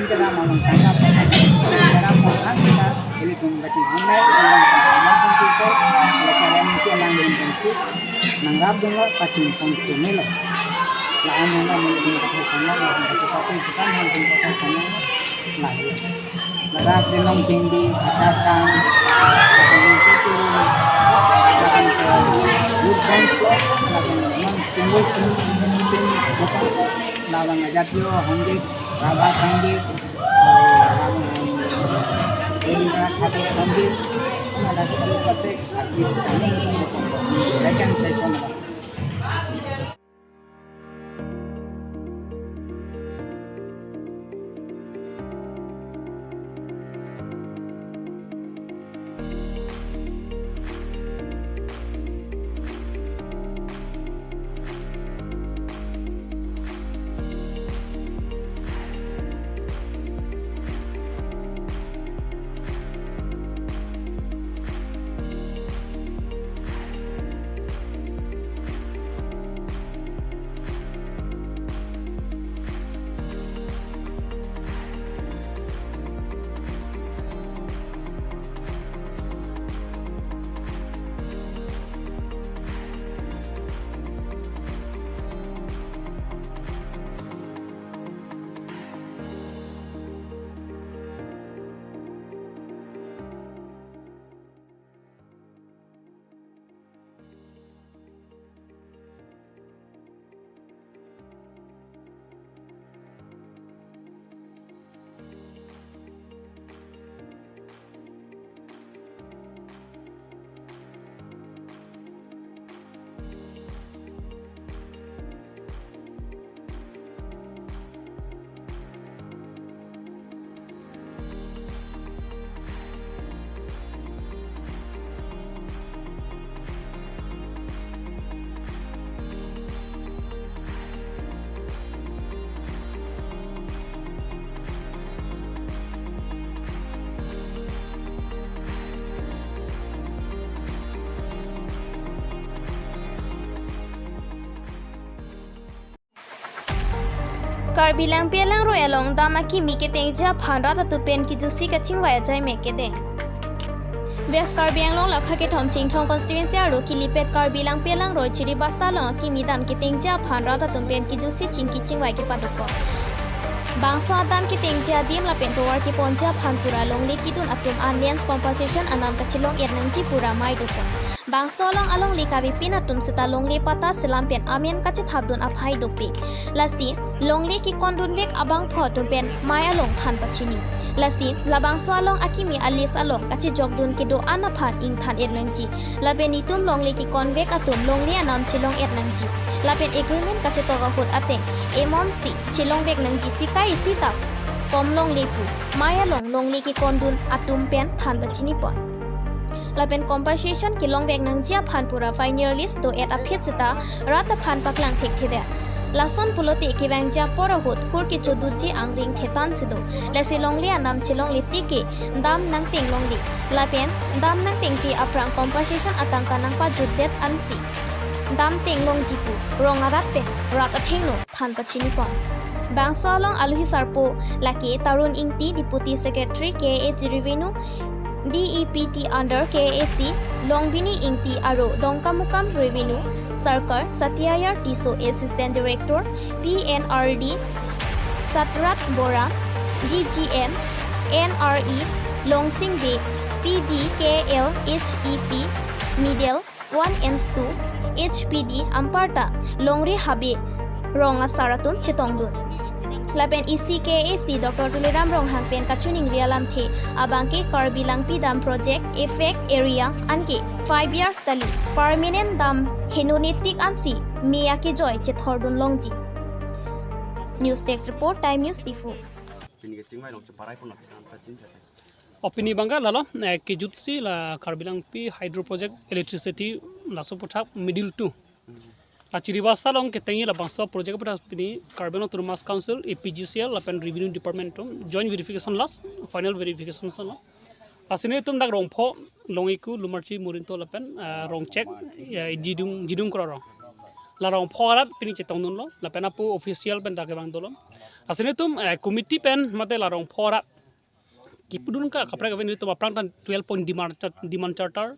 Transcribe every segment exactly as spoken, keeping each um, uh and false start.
Keklem kedam along tangka, kedam along tangka, ilitum kachinghon nai, along tangka, along tangka, along tangka, along tangka, Nangrap dolo, pachung pon tumelo. La-an hana mun dun kathai kana, la-an kachu kathai sikan han dun kathai kana, la-an. Ladak rinong chengdi, kachakam, lapen ke youth dance club, lapen non single sing, sing sport, labang ajat yo, hongge, rabha hongge, labang, Rabindra Thakur hongge, ladak kaprek, second session. Karbi Langpi alangroi along dam akimi ketengji aphan rat atum pen kijutsi kachingvai ajai mek kedeng. West Karbi Anglong lakha kethom Chinthong constituency arlo kelipet Karbi Langpi alangroi Chiribasa along akimi dam ketengji aphan rat atum pen kijutsi chingki chingvai kepadokok. Bangso adam ketengji adim lapen tovar keponji aphan pura longle kidun atum an lands compensation anam kachelong-et nangji pura mei dokok. Bangso along alongle kavepin atum seta longle patta selam pen amen kachethapdun aphai dopik. Lasi longle kekondunvek abangphu atum pen mei along than pachini. Lasi labangso along akimi a-list along kachejokdun kedo-an aphan ingthan-et nangji. Lapen itum longle kekonvek atum longle anam chelong-et nangji. Lapen agreement kachetok ahut ateng emonsi chelongvek nangji, sikai isi ta kom longle pu mei along longle kekondun atum pen than pachinipon. Lapen compensation kelongvek nangji aphan pura final list do-et aphi seta rat aphan paklang thekthedet. Lason pulote kevangji apor ahut hur kechodutji angring thetan si do. Lasi longle anam chelongle tike dam nangteng longle. Lapen dam nangtengte aphrang compensation atangka nangpajutdet ansi dam teng longji pu rong arat pen rat athengno than pachinipon. Bangso along aluhi sarpo lake Tarun Ingti, Deputy Secretary K A A C Revenue, D E P T under K A A C, Longbini Ingti aro Dongkamukam Revenue, Sarkar, Satya Yar Tisso, Assistant Director, P N R D, Satrat Bora, D G M, N R E, Longsing Bey, P D K L H E P, Middle, one and two, H P D, anparta longri habe rong asar atum chetongdun. Lapen E C K A A C Doctor Tuliram Ronghang pen kachiningri alamthe abangke Karbi Langpi Dam Project Effect Area anke five years kali permanent dam henonetik ansi mei akejoi chethordun longji. News Desk Report, Time News Diphu. Pini kechingvai along cheparai pon lake an pachin chate. O pini abangke lalo, eh, kejutsi la Karbi Langpi Hydro Project electricity laso aputhak middle two. La Chiribasa along ketengji labangso project aputhak pini Karbi Anglong Autonomous Council, A P G C L lapen Revenue Department atum joint verification, last final verification salo. Lasi nelitum dak rongpho, Longiku, Lumarchi, Morinto lapen, eh, Rongchek, ya, Jidung, Jidung Kro rong. La rongpho arat pini chetongdunlo, lapen apo official pen dak kevang dolo. Lasi nelitum, eh, committee pen mate la rongpho arat kipudun ka kaprek aven nelitum aphrang tan twelve point demand char-, demand charter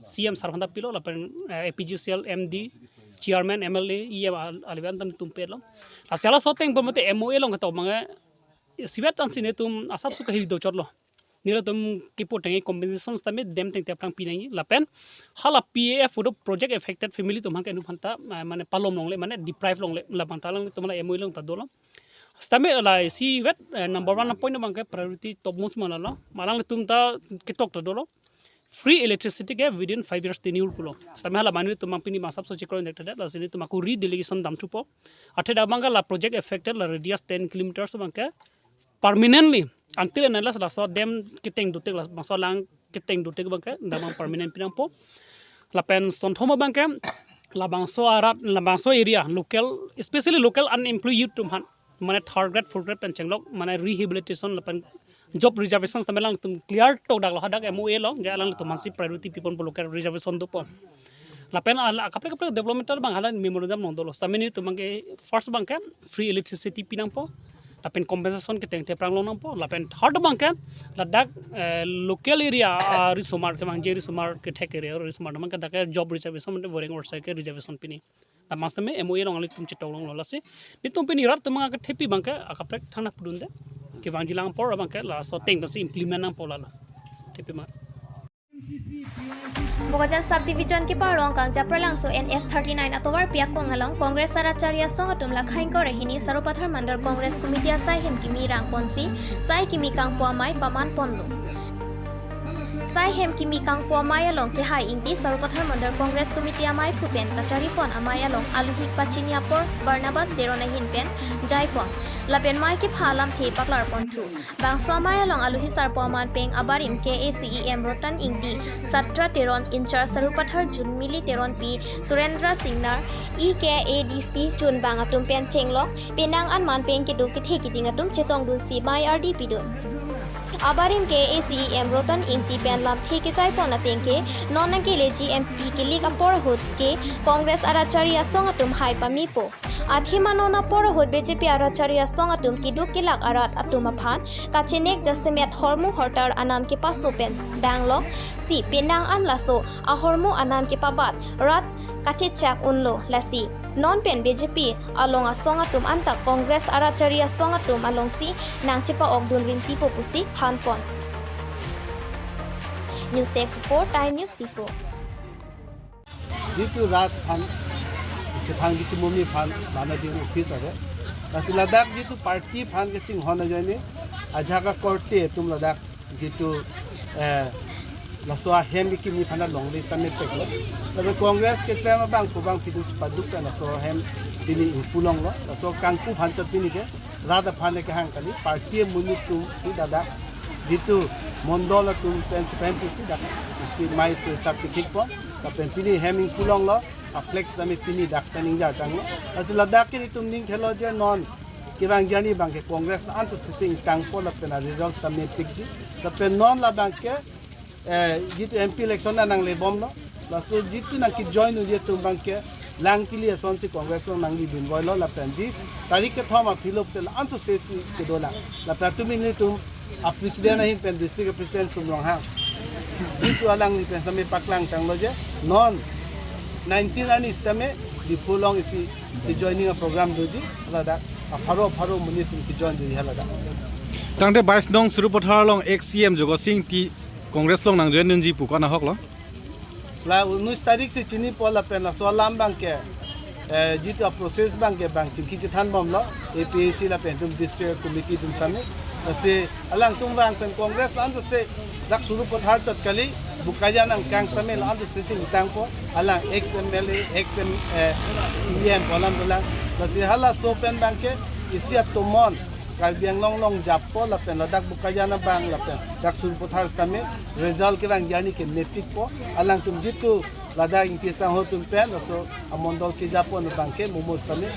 C M sar aphanta pilo lapen, eh, A P G C L M D, chairman, M L A, E M al-, alivan tam tum pelo. Lasi halaso ateng pon mate M O A along ketok abang ke isivet ansi netum asapso kahiri dochotlo. Nelitum kipu tangte compensation sitame dem tangte aphrang pinangji lapen hala P A F udo project affected family atum aphan ke nu aphanta, eh, mane palom longle, mane deprive longle, labang ta alanglitum la M O A along ta dolo. Sitame la isivet, eh, number one point abang ke priority topmost ma lalo. Ma alanglitum ta ketok ta dolo. Free electricity ke within five years tenure pulo. Sitame hala mane netum abang pini abang asapso chiklo injected, lasi netum ako redelegation damthupo. Athe dak abang ke la project affected la radius ten kilometers abang ke permanently until and unless laso dem keteng dotik, labangso alang keteng dotik abang ke dak abang permanent pinangpo. Lapen sonthom abang ke labangso arat, labangso area local, especially local unemployed youth atum aphan mane third grade, fourth grade pen chenglok mane rehabilitation lapen job reservation sitame alangtum clear tok daklo, hadak M O A along ke alangtum aphansi priority pipon pulo ke reservation dopo. Lapen ala kaprek kaprek development abang hala memorandum along dolo. Sitame netum abang ke first abang ke free electricity pinangpo. Lapen compensation ketengte aphrang longnangpo. Lapen third abang ke ladak, eh, local area, ah, risomar kevangji risomar kethek area risomar abang ke dak ke job reservation mate boreng orsai ke reservation pini. Labang sitame M O A along alanglitum chetok longlo lasi. Netum pini rat atum abang ke thepi abang ke akaprek thangna pudunde. Kevangji lang apor abang ke laso ateng pensi implement nangpo lalo. Thepi ma. Bokajan Subdivision keparlong Kangjapralangso N H thirty-nine atovarpi akong along Congress arat chari asong atum lakhain kore hini Sarupathar Mandal Congress Committee asai hem kimi rang ponsi sai kimi kangpo amei paman ponlo. Sai hem kimi kangpo amei along Kehai Ingti Sarupathar Mandal Congress Committee amei aphu pen kachari pon amei along aluhi pachini apor Barnabas Teron ahin pen jai pon. Lapen mei kepha alamthe paklar ponthu. Bangso amei along aluhi sarpo aman pen abarim K A C E M Rotan Ingti, Satra Teron, in-charge Sarupathar Jun, Mili Teronpi, Surendra Singnar, E K A D C chunbang atum pen chenglong, penang an man pen keduk kethe keding atum chetongdunsi mei ardi pidun. Abarim K A C E M Rotan Ingti pen lamthe kechai pon ateng ke, non nangkeleji M P kelik apor ahut ke Congress arat chari asong atum hai pamepo. Athema non apor ahut B J P arat chari asong atum keduk kelak arat atum aphan kachenek jasemet hormu hortar anam kepaso pen danglongsi penang an laso ahormu anam kepabat rat kachechak unlo lasi. Non pen B J P along asong atum anta Congress arat chari asong atum alongsi nangchepa-okdun rintipo pusi than pon. News Desk Report, Time News Diphu. Jitu rat aphan, chethang kichimumi aphan, bana ding office ave. Lasi ladak jitu party aphan kachinghon ajoine, ajak akorte atum ladak jitu, eh, laso ahem kimi aphan longle sitame peklo. Lapen Congress keklem abang pu abang pidu chepaduk ta laso ahem pini ingpu longlo, laso kangpu aphan chot pini ke, rat aphan le kehang kali, party amonit atum si ladak, jitu mondol atum pen chepahem pusi dak, si mei so sap kethik pon, lapen pini hem ingpu longlo, a flex sitame pini dak pen ingjar tanglo. Lasi ladak ke itum ning khelo je non, kevang jarni abang ke Congress la anso sesing tangpo lapen a result sitame pikji, lapen non labang ke, eh, jitu M P election nangle bomlo. Laso jitu nangkejoin unji atum abang ke lang kili asonsi Congress along nangli binvoilo lapen ji tarik kethom aphi lo tel anso sesi kedolang. Lapen atum ilitum a president ahin pen district president Sum Ronghang. Jitu alangli pen sitame paklang tanglo je non nineteen arni sitame Diphu along isi kejoining aprogram doji ladak. Apharo apharo monit atum kejoin doji ladak. Tangte bais nong Sarupathar along ex C M Jagat Sing Ingti Congress along nangjoin unji pu ko-an ahok lo? La unis tarik si chinipo lapen laso alam abang ke, eh, jitu a process abang ke bang chingki chethan bomlo, A P H C lapen itum district committee atum sitame. Lasi alangtum vang pen Congress la anso se dak Sarupathar chot kali, Bokajan angkang sitame la anso sesing tangpo, alang ex M L A, ex M, eh, E M pu alam dolang. Lasi halaso pen abang ke isi atomon Karbi Anglong along jappo lapen ladak Bokajan abang lapen dak Sarupathar sitame result kevang jarni ke mepikpo, alangtum jitu ladak Ingti sangho atum pen laso amondol kejappo abang ke momo sitame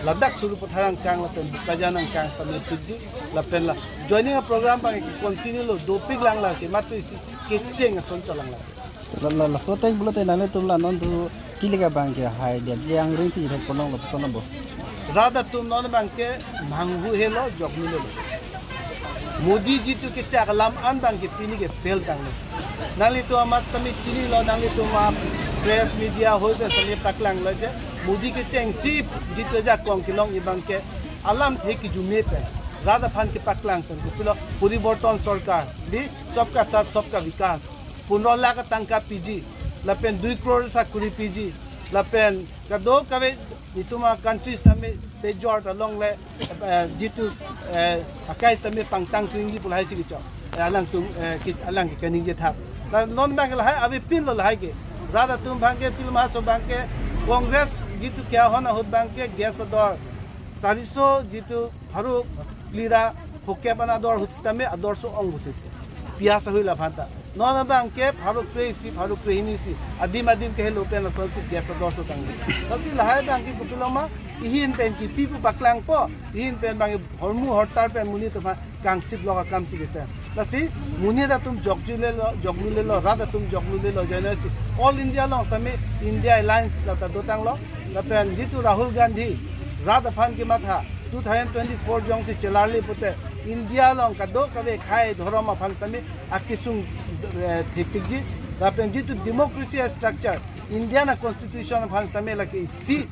ladak Sarupathar angkang lapen Bokajan angkang sitame pikji, lapen la joining aprogram abang ke continue lo, dopik lang la ke matu isi kecheng ason cholang la. La, la, laso ateng pulote nanglitum la non tu kilik abang ke hai dia jang ring si thek ponong lo puson lo bo. Rat atum non abang ke manghu helo jok milo. Modi jitu kechak alam an abang ke pini ke fail tanglo. Nanglitum amat sitame chinilo, nanglitum a press media hoi pen sitame paklanglo je Modi kechengsi jitu ajakong kelongji abang ke alamthe kijume pen, rat aphan kepaklang pen, kopilo poriborton sorkar, di sabka saath sabka vikas, pondro lakh atangka piji, lapen dui crore sakuri piji, lapen kadokave itum a country sitame pejor ta longle, eh, jitu, eh, akai sitame pangtang tuingji pu lahai si kecho. Eh, alangtum, eh, ki, alang ke kaningje thap. La non abang ke lahai avepinlo lahai ke. Rat atum abang ke pil maso abang ke Congress jitu ke ahon ahut abang ke gas ador sariso jitu pharo phli ra phokep an ador ahut sitame ador so-ong pusi. Piyas ahui la aphanta. Non abang ke pharo kre-isi, pharo kre-hini si, adim adim kehelo pen asonsi gas ador so tanglo. Lasi lahai abang ke kopilo ma, ihin pen kipi pu paklangpo, ihin pen abang hormu hortar pen monit aphan kangsip lok akam si ketan. Lasi monit atum jokjulelo, joklulelo, rat atum joklulelo, joinasi All India along sitame India Alliance lata dotanglo, lapen jitu Rahul Gandhi rat aphan kematha two thousand twenty-four jongsi chelarli pute India along kadokave khei dhorom aphan sitame akesung, eh, thepikji, lapen jitu democracy structure, India a constitution aphan sitame lake isi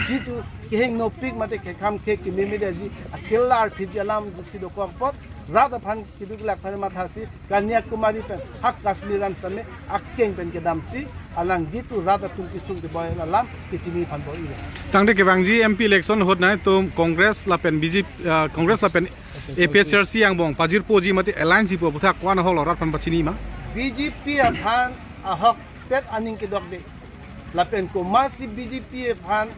jitu kehingno pik mate kekham khe kememedetji, akelar phitji alam si dokok apot, rat aphan keduk lak aphan mathasi Kanyakumari pen ha Kashmir an sitame akeng pen kedamsi alang jitu rat atum kesung keboi alam kechini aphan bor-ilo. Tangte kevangji M P election ahut nangtum Congress lapen B J P, ah, Congress lapen A P H L C angbong pajirpoji mate alliance ipo aputhak ko-an ahoklo rat aphan pachini ma? B J P aphan ahokpet aning kedokde. Lapen komatsi B J P aphan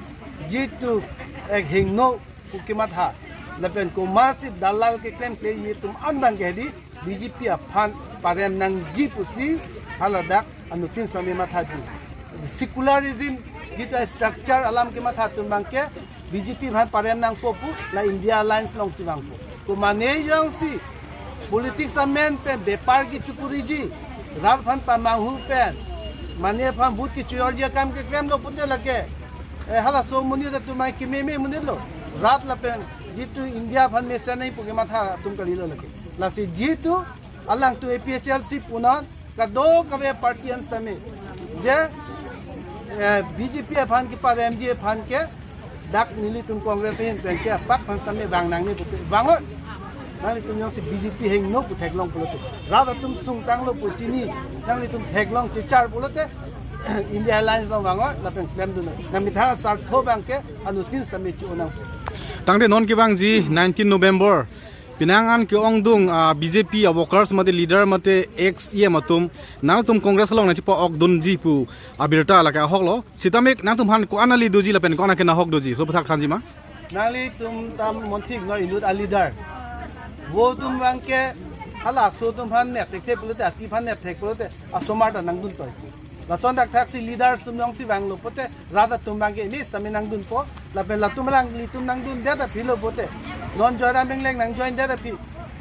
jitu, eh, hingno pu kematha, lapen komatsi dalal keklemkle atum an abang ke hedi B J P aphan parem nangji pusi haladak anuttin sitame mathaji. Secularism jitu structure alam kematha atum abang ke B J P aphan parem nangpo pu la India Alliance alongsi vangpo. Ko mane jongsi politics amen pen bepar kechokuriji, rat aphan pamanghu pen mane aphan vote kechoyorji akam keklemlo pute lake, eh, halaso monit atum ai kememe monitlo. Rat lapen jitu India aphan mesen nangji pu kematha atum kalilo lake. Lasi jitu alangtum A P H L C punon kadokave party an sitame je, eh, B J P aphan keparemji aphan ke dak nelitum Congress ahin pen ke apak aphan sitame vang nangne pute vangnon. Nanglitum jongsi B J P hingno pu theklong pulote, rat atum sungtanglo pu chini, nanglitum theklong chechar pulote India Alliance along vangnon, lapen klemdun. Nangmethang asartho abang ke anuttin sitame cho nang. Tangte non kevangji nineteen November penang an ke-ongdung, ah, B J P a workers mate leader mate ex E M atum nangtum Congress along nangchepa-okdunji pu abirta lake ahoklo. Sitame nangtum aphan ko-an ali doji lapen ko-an ake nahok doji, so aputhak thanji ma? Nanglitum ta monthik no inut a leader. Vo atum abang ke halaso atum aphan nep thekthe pulote, ati aphan nep thek pulote asomar ta nangdun toi. Lason thakthaksi leaders atum jongsi vanglo pute rat atum abang ke ini sitame nangdunpo. Lapen latum alanglitum nangdundet aphi lo pute, non Joyram Engleng nang joindet aphi,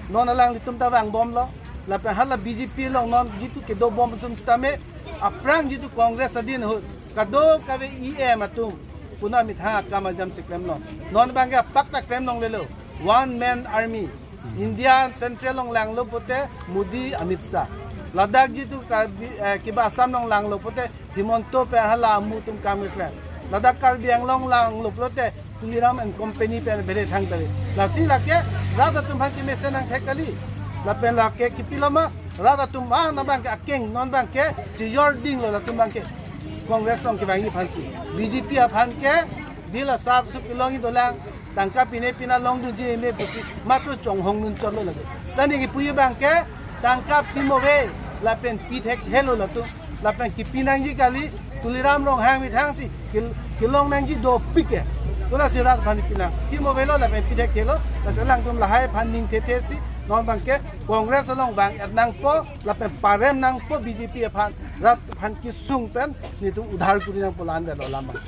non alanglitum ta vangbomlo. Lapen hala B J P along non jitu kedobom atum sitame aphrang jitu Congress adin ahut kadokave E M atum puna methang akam ajam si klemlo. Non abang ke apak ta klem longlelo. One man army. India Central along langlo pute Modi, Amit Shah. Ladak jitu Karbi, eh, kiba Assam along langlo pute Himanta pen hala amu atum kam keklem. Ladak Karbi Anglong langlo pulote Tuliram and Company pen bere thangtave. Lasi lake rat atum aphan kemesen nangthek kali. Lapen lake kopilo ma, rat atum abang, non abang ke akeng, non abang ke chejordinglo latum abang ke. Congress along kevangji aphansi. B J P aphan ke bill asap sup kelongji dolang, tangka pine pina longdunji me pusi matro chonghong nun chotlo lake. Tani kipuji abang ke tangka pimo ave lapen pi thekthelo latum. Lapen kipi nangji kali, Tuliram Ronghang methangsi kil-, kelong nangji dopik ke. Tuna si rat aphan pi nang. Pimo avelo lapen pi thekthelo, lasi alangtum lahai aphan ning thethe si, non abang ke Congress along vang-et nangpo, lapen parem nangpo B J P aphan, rat aphan kesung pen, nelitum udhar kuri nangpo la-an det lo alam abang.